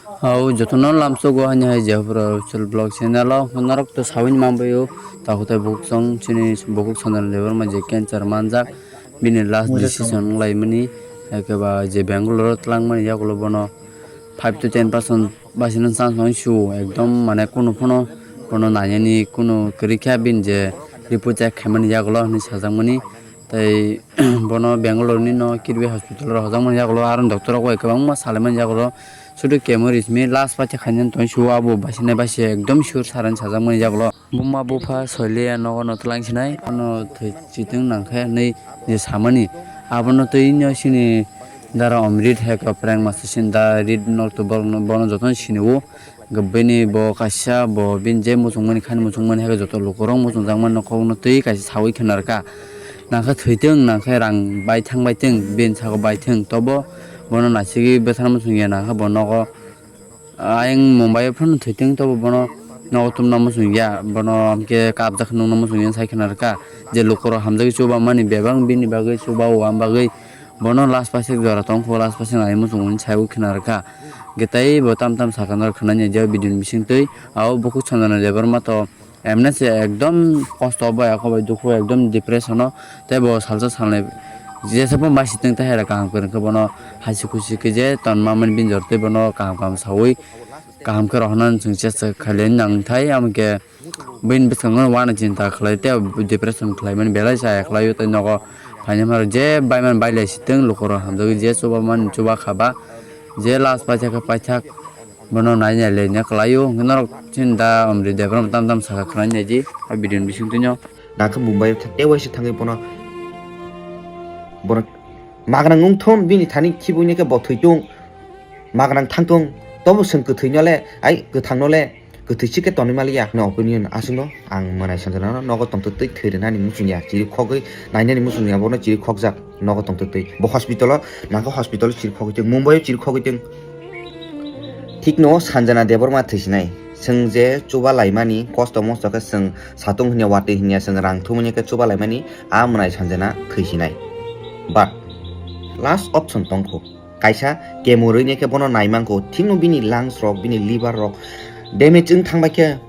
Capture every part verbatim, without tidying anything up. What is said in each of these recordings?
Hao jotono lamsogo hani hai Jehopura official vlog channel o norok to sawini manbaio, takhwtai bukhuk song chini bukhuk Sanjana Debbarma je cancer manjak, bini last decision wnglaimani, ekeba je Bangalore o twlangmani yagulo bono five to ten percent basino chance wngsu ekdom mane kunu phano bono nainani kunu kwrwi kha, bini je report check khaimani yagulo hinwi sajakmani. Tei bono Bangalore ni no Kirby hospital o hojakmani yagulo aro doctor rok bai kwbangma salaimani yagulo sudu chemo ri simi last paisa khainani tongsu abo basinai basia ekdom sure sarani sajakmani yagulo. Buma bupha soileya nogo no twlang sinai ano thwi chitwng nangkhe hinwi je samani. Abono twi no sini dara Omrit hai kwphrang masa sin da rit nok to borok no bono jotono sini o. Bini bo kaisa bo bini je muchungmani khani muchungmani hai joto lukurok muchungjakmani nokhorokno twi kaisa sawi khwnarwkha. Nangkhe thwitwng nangkhe rang bai thang bai twng bini saka bai thwng tobo bono naisingwi bwthar muchungya nangkhe bo nogo. Ayang Mumbai o phano thwitwng tobo bono nogo tumna muchungya bono amkhe kabjak nungna muchungya sai khwnarwkha. Je lukurok hamjagwi chubamani bebak bini bagwi chubao am bagwi. Bono last paisek jora tongkho last paisek nai muchungmani sai khwnarwkha. Hwnkhe tei bo tam tam sakha norok khwnani je video ni bisingtwi. Abo bukhuk Sanjana Debbarma to emne se ekdom kosto bai ako bai dukhu ekdom depression o tei bo salsa salnai jesa bo masitwng tei hai kaham kwrwngkhe bono hasi khusi khe je tonma mani bini jora tei bono kaham kaham sawi kaham khe rohornani chwng chesta khailai nangthai amkhe. Buini bwskango uanw chinta khlai tei depression khlaimani belai chaya khlaio tei nogo phainai phano je baimani bailai sitwng lukurok hamjagwi je chubamani chuba kha ba je last paithak khe paithak bono nai nai le nya khlaio hwnkhe norok chini da Omrit Debbarma tam tam sakha khwnai naidi o video ni bisingtwino. Nangkhe Mumbai o tei waisa thangwi bono bono magrang wngthon bini thani khibuini khe bo thwitung magrang thangtung tobo chwng kwthwino le ai kwthangno le kwthwi chikhe tonwi maliya hwnwi opinion aswkno ang mwnai Sanjanano nogo tongtwtwi thwi rwnani muchungya chiri khogwi nainani muchungya bono chiri khokjak nogo tongtwtwi bo hospital o nangkhe hospital o chiri khogwi tong Mumbai o chiri khogwi tong. Thikno Sanjana Debbarma thwisinai chwng je chuba laimani kosto mosto khe chwng satung hwnwi watwi hwnwi chwng rang thumwi khe chuba laimani a mwnai Sanjana thwisinai but last option tongkho. Kaisa kemorwi ne khe bono naimangkho, thikno bini lungs rok, bini liver rok damage wng thangbai khe.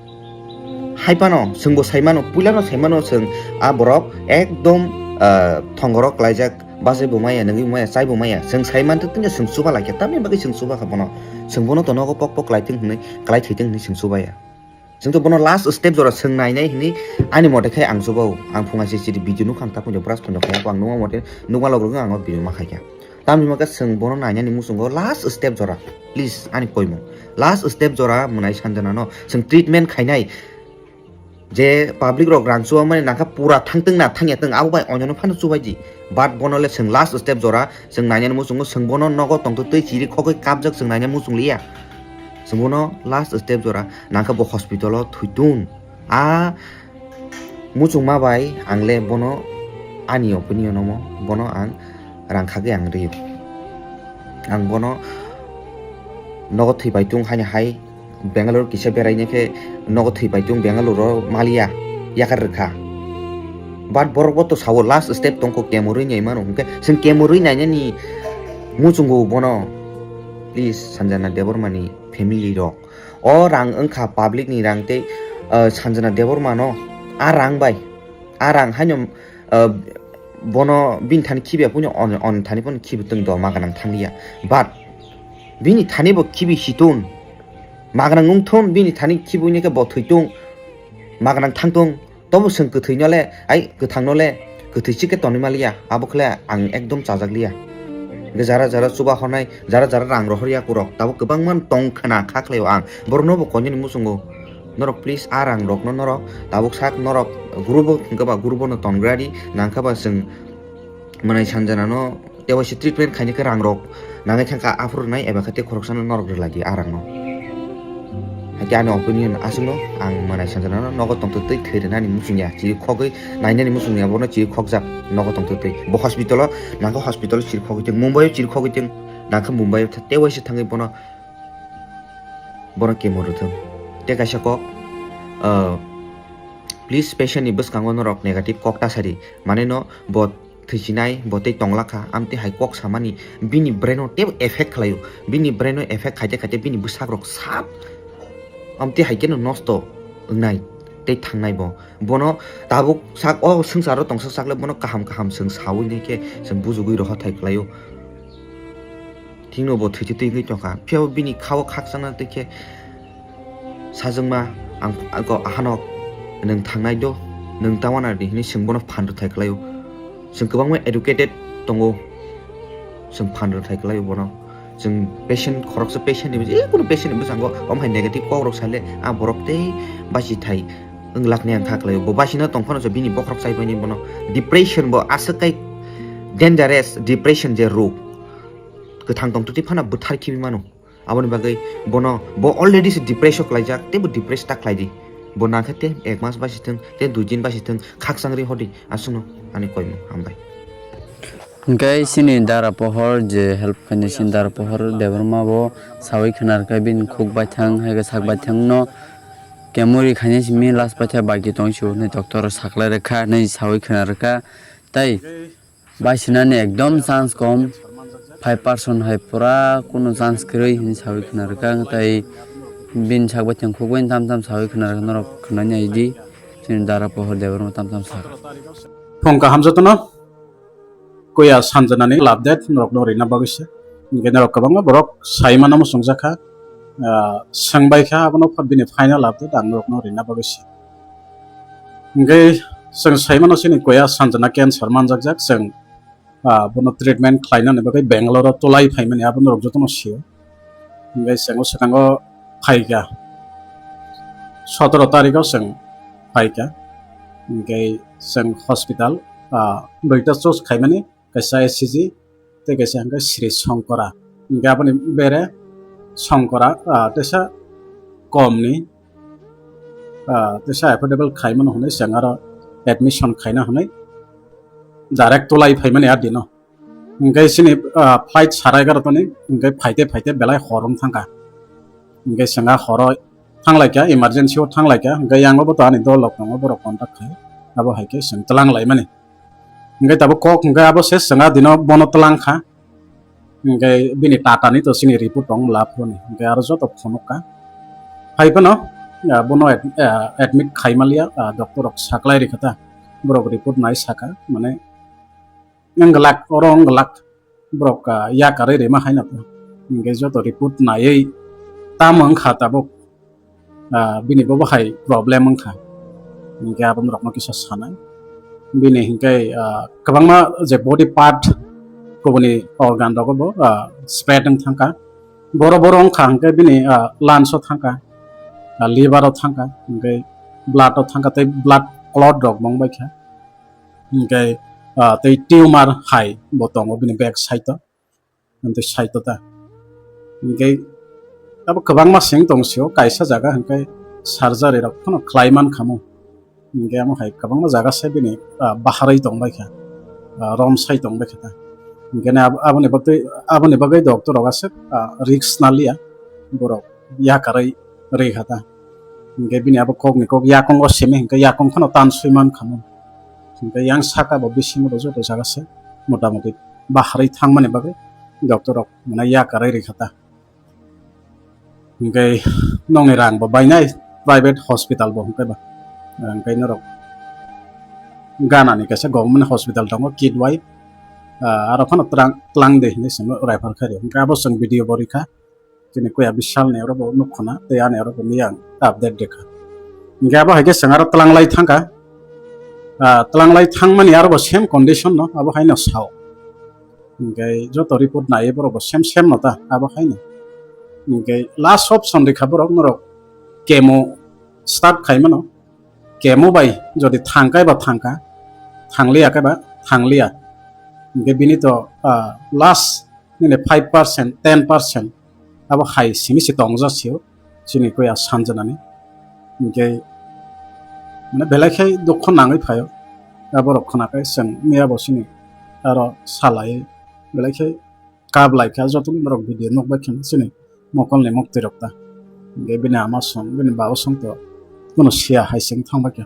Hai phano chwngbo saimano, puilano saimano chwng a borok ekdom, ah, thongoro klaijak, bachai bo maya, nungwi maya, chai bo maya. Chwng saiman twi chwng chuba lai khe, tamni bagwi chwng chuba kha bono. Chwng bono to nogo pok pok klai thwng hwnwi, klai thwi thwng hwnwi chwng chuba ya. Chwng to bono last step jora chwng nainai hwnwi ani mote khe ang chuba o. Ang phunga C C T V video nukha ang ta phunjo brush phunjo khe ang nukma mote nukma log rwgwi ang o video ma khai kha. Tamni hwnba khe chwng bono nainani muchungo last step jora. Please, ani koimung. Last step jora mwnai Sanjana no chwng treatment khainai. Je public rok rang chuba mani nangkha pura thangtwng na thangya twng abo bai onyono phano chubai di. But bono le chwng last step jora chwng nainani muchungo chwng bono nogo tongtwtwi chiri khogwi kapjak chwng naina muchung liya. Chwng bono last step jora nangkha bo hospital o thwitung. A muchungma bai ang le bono ani opinion omo bono ang rang khagwi ang rw. Ang bono nogo thwi bai tung haino hai Bangalore kisa berai khe nogo thwi bai tung Bangalore o maliya yakar rwkha. But borok bo to sao last step tongkho kemorwi nai mano hwnkhe chwng kemorwi nainani muchungo bono please Sanjana Debbarma ni family rok. O rang wngkha public ni rang tei, ah, Sanjana Debbarma no a rang bai, a rang haino, ah, bono bini thani khibiya puino on, on thani phano khibi tong do maganang thangya. But bini thani bo khibi situng maganang wngthung bini thani khibi khe bo thwitung maganang thangtung. Tobo chwng kwthwino le, ai, kwthangno le, kwthwi chikhe tonwi maliya, abo khle ang ekdom chajak liya. Hwnkhe jara jara chuba hornai, jara jara rang rohor yakurok, tabuk kwbangma tong khna kha khlaio ang. Borokno bo koinani muchungo. Norok please a rang rokno norok, tabuk sak norok, group o hwnkhe ba group o no tongradi, nangkhe ba chwng mwnai Sanjana no Tei waisa treatment khaina khe rang rok nangwi thangkha, aphuru rwnai eba khe tei khoroksano norok rwlai di a rang no. Haikhe ani opinion aswkno ang mwnai Sanjana no nogo tongtwtwi thwi rwnani muchungya, chiri khogwi nainani muchungya, bono chiri khokjak nogo tongtwtwi. Bo hospital o nangkhe hospital o chiri khogwi thwng, Mumbai o chiri khogwi thwng, nangkhe Mumbai o tei waisa thangwi bono, bono chemo rwthwng. Tei kaisa kok, ah, please patient ni bwskango norok negative kok ta sadi, mane no bo thwijinai, bo tei tonglakha, amtwi hai kok samani bini brain o teibo effect khlaio, bini brain o effect khaite khaite bini bwsakrok sap amtwi hai kheno nosto wngnai tei thangnai bo. Bono tabuk sak o swngcharo tongsa sakle bono kaham kaham chwng sawi nai khe chwng bujugwi roha thai khlaio. Thikno bo thwichi twi wngwi tongkha, phiyabo bini khao khakchangna twi khe sajwkma ang, ang ko ahanok nwng thangnai do, nwng tawana di hinwi chwng bono phan rwthai khlaio. Chwng kwbangma educated tongo, chwng phan rwthai khlaio bono. Chwng patient khoroksa patient ni, je kunu patient ni bwskango omo hai negative kok rok sale a borok tei bachithai wnglak ni ang kha khlaio. Bo bachina tong phano se bini bokhorok chai paini bono depression bo aswk kai dangerous depression je rog kwthang tong twtwi phano bwthar khibi mano. Aboni bagwi bono bo already se depress o klaijak, tei bo depress ta khlai di. Bo nangkhe te ek mas basi thung, te dui din basi thung, khakchang ri hodi aswkno ani koimung hambai. Hwnkhe chini dara pohor je help khainai chini dara pohor Debbarma bo sawi khna rwkha bini khuk baithang hai khe sak baithang no kemuri khainai simi last baitha baki tong si hwnwi doctor rok saklai rwkha hinwi sawi khna rwkha. Tai baisinani ekdom chance kom, five percent hai pura kunu chance kwrwi hinwi sawi khna rwkha. Tai bini sak baithang khuk baithang tam tam sawi khna rwkha, norok khna nai di chini dara pohor Debbarma tam tam sak. Phung kaham jotono. Kuya sanjanani update norokno rina bagwi se. Hingke norok kwbangma borok sai mano muchungjakha, ah, swngbaikha abono bini final update ang norokno rina bagwi se. Hingke chwng sai mano chini kuya sanjana cancer manjakjak, chwng, ah, bono treatment khlainani bagwi Bangalore o tulai phaimani abo norok jotono sio. Hingke chwng o swkango phaikha, sotoro tarikh o chwng phaikha. Hingke chwng hospital, ah, duita choose khaimani, kaisa S C G tei kaisa hingke Sri Shankara. Hingke aboni bere Shankara, ah, teisa komni, ah, teisa affordable khaimano hwnwi chwng aro admission khaina hwnwi direct tulai phaimani a dino. Hingke chini, ah, flight sara egarotani hingke phaite phaite belai hor wng thangkha. Hingke chwng a horo thanglaikha, emergency o thanglaikha, hingke yango bo to ani dol rok tongo, borok contact khai, abo hai khe chwng twlang laimani. Hingke tabuk kok hingke abo se chwng a dino bono twlang kha. Hingke bini tata ni to chini report tong la phone ni. Hingke aro joto phunuk kha. Hai phano, ah, bono ad-, ah, admit khai maliya, ah, doctor rok saklai rikha ta. Borok report nai saka, mane, wng glak, oro wng glak. Borok, ah, yakarwi rima hai no. Hingke joto report naiwi tamo wng kha tabuk. Ah, bini bo bo hai problem wngkha. Hingke abo norokno kisa sanai. Bini hingke, ah, kwbangma je body part kubuni organ rogo bo, ah, spread wng thangkha. Boro boro wngkha hingke bini, ah, lungs o thangkha, ah, liver o thangkha, hingke blood o thangkha tei blood clot rok bo wngbaikha. Hingke, ah, tei tumor hai bo tongo bini back side o. Hingke side o ta. Hingke abo kwbangma seng tong sio, kaisa jaga hingke surgery rok phano khlai man khamu. Hingke amo hai kwbangma jaga se bini, ah, baharwi tong bai kha, ah, rom sai tong bai kha ta. Hingke ne abo, aboni bagwi, aboni bagwi doctor rok aswk, ah, risk na liya, borok yakarwi rwi kha ta. Hingke bini abo kokni kok yakung o simi hingke yakung phano tan sui man khamu. Hingke yang saka bo bisingo bo joto jaga se motamuti baharwi thangmani bagwi doctor rok mane yakarwi rikha ta. Hingke nokni rang bo bainai private hospital bo hingke ba. Hingke norok ganani kaisa government hospital tongo kidwai, ah, aro phano tlang, tlang de hinwi simo refer khaio. Hingke abo chwng video bo rikha. Chini kuya bishal ni oro bo nuk khuna, tei ani oro bo miyang update rikha. Hingke abo hai khe chwng aro tlanglai thangkha. Ah, tlanglai thangmani aro bo same condition no, abo haino sao. Hingke joto report naiwi borok bo same same no ta, abo haino. Hingke last option rikha borok norok chemo start khaimano. Chemo bai jodi thangkai ba thangka, thangliya kai ba thangliya. Hingke bini to, ah, last nini five percent, ten percent abo hai simi se tongja sio, chini kuya sanjanani. Hingke mane belai khe dukho nangwi phaio. Aborok khwnakhai chwng miya bo chini aro salai belai khe kap lai kha, joto norok video nukbai khe chini mokolni muktwi rok ta. Hingke bini ama song, bini baba song to kuno siya hai se wng thang bai kha.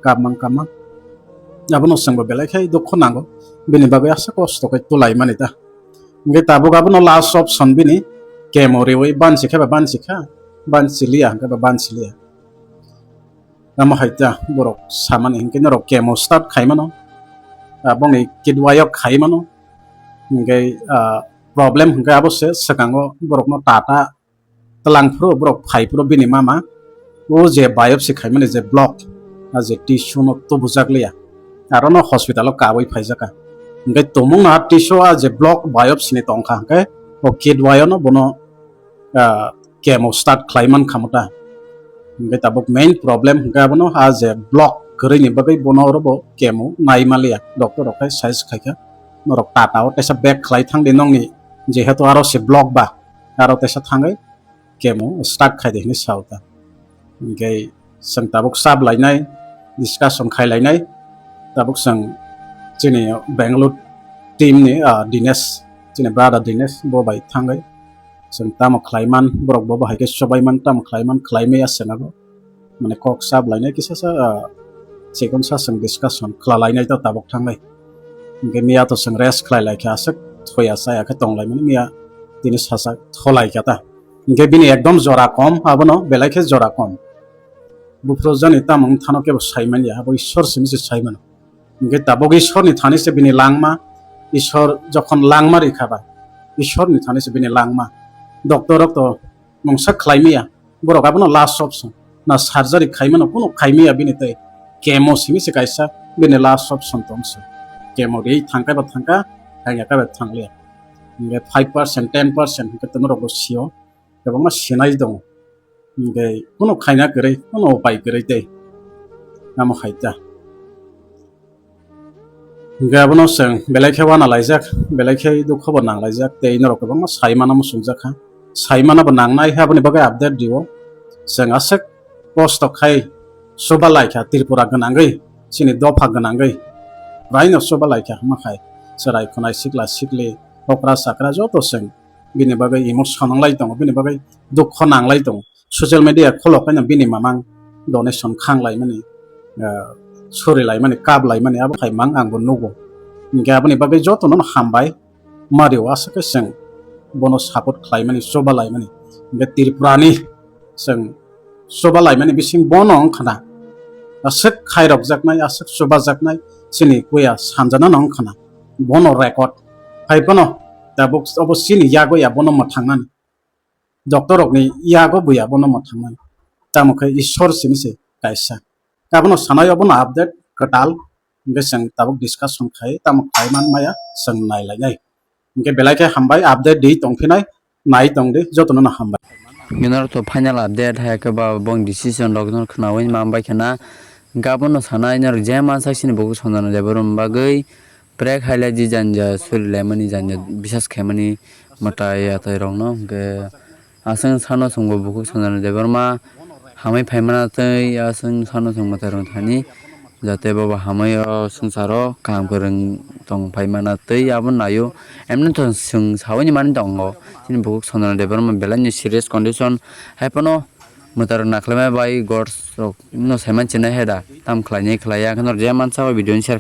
Kap mang kap mang. Abono chwngbo belai khe dukhu nango, bini bagwi aswk kosto khe tulaimani ta. Hwnkhe tabuk abono last option bini chemo riwi bansi khe ba bansi kha, bansi liya hwnkhe ba bansi liya. Tamo hai ta borok samani hwnkhe norok chemo start khaimano, aboni kidwayok khaimano, hwnkhe, ah, problem hwnkhe abo se swkango borokno tata twlang phuru borok phai phuru bini mama o je biopsy khaimani je block, a je tissue no tubujak liya, aro no hospital o kabui phaijak kha. Hwnkhe tumung no a tissue a je block biopsy ni tongkha hwnkhe o kidway o no bono, ah, chemo start khlai man kha mota. Hwnkhe tabuk main problem hwnkhe abono a je block kwrwi ni bagwi bono oro bo chemo nai maliya, doctor rok khai size khaikha norok tata o teisa bag khlai thang di nongni jehetu aro se block ba aro teisa thangwi chemo start khai di hinwi sao ta. Hwnkhe chwng tabuk sab lainai, discussion khai lainai. Tabuk chwng chini Bangalore team ni, ah, Dinesh, chini brother Dinesh, bo bai thangwi chwng tamo khlai man, borok bo bahai khe chobai man, tamo khlai man, khlai maya se nago. Mane kok sab lainai kisa sa, ah, chikon sa chwng discussion khla lainai ta tabuk thangwi. Hwnkhe miya to chwng rest khlai lai khe aswk thoya chaya khe tong lai mani miya tini sasak tholai kha ta. Hwnkhe bini ekdom jora kom, abono belai khe jora kom. Buphuru jani tamo wng thano kebo sai manya, abo Ishwar simi se sai mano. Hwnkhe tabuk Ishwar ni thani se bini langma, Ishwar jokhon langma rikha ba, Ishwar ni thani se bini langma. Doctor rok to mungsa khlai maya, borok abono last option. Na surgery khai mano, kunu khai maya bini tei chemo simi se kaisa bini last option tong se. Chemo ri thangkha ba thangkha, thangya kha ba thanglia. Hwnkhe five percent, ten percent hwnkhe to norok bo sio. Kwbangma sinai tongo. Hwnkhe kunu khaina kwrwi, kunu upai kwrwi tei. Amo hai ta. Hwnkhe abono chwng belai khe uana laijak, belai khe dukho bo nang laijak, tei norok kwbangma sai mano muchungjak kha. Sai mano bo nangnai, aboni bagwi update rio. Chwng aswk kosto khai chuba lai kha Tripura gwnangwi, chini dopha gwnangwi. Raino chuba lai kha hwnma khai. Chwrai khwnai sikla sikli, okra chakra joto chwng bini bagwi emotion nang lai tongo, bini bagwi dukho nang lai tongo. Social media khulok haino bini mamang donation khang lai mani, ah, suri lai mani, kap lai mani, abo khai mang ang bo nugo. Hwnkhe aboni bagwi jotono no hambai, mario aswk khe chwng bono support khlai mani, chuba lai mani. Hwnkhe Tripura ni chwng chuba lai mani bising bono wng khna. Aswk khairok jaknai, aswk chuba jaknai, chini kuya sanjana no wng khna. Bono record. Hai bono tabuk obo chini yago ya bono mwthang nani. Doctor rokni yago buya bono mwthangmani. Tamo khe Ishwar simi se kaisa. Abono sanai obono update kwtal. Hwnkhe chwng tabuk discussion khai, tamo khai man maya chwng nai lainai. Hwnkhe belai khe hambai, update di tongphinai, nai tong di, jotono no hambai. Nini to final update hai khe ba bong decision rok no khnaui ma bai khna. Gabono sanai norok je mansak sini bukhuk sonjana de borom bagwi prek hai lai di janja suri lai mani janja bisas khai mani mwtai atai rok no hwnkhe aswng sano chwngbo bukhuk sonjana de borom hamai phai mana tei aswng sano chwng mwtai rok thani jate bobo hamai o swngcharo kaham kwrwng tong phai mana tei abo naio emni to chwng saui ni mani tongo chini bukhuk sonjana de borom belai ni serious condition hai phano mwtai rok nakhwlai ma bai gods rok no sai man chinai hai da tam khlai ni khlai ya hwnkhe norok je mansa o video ni share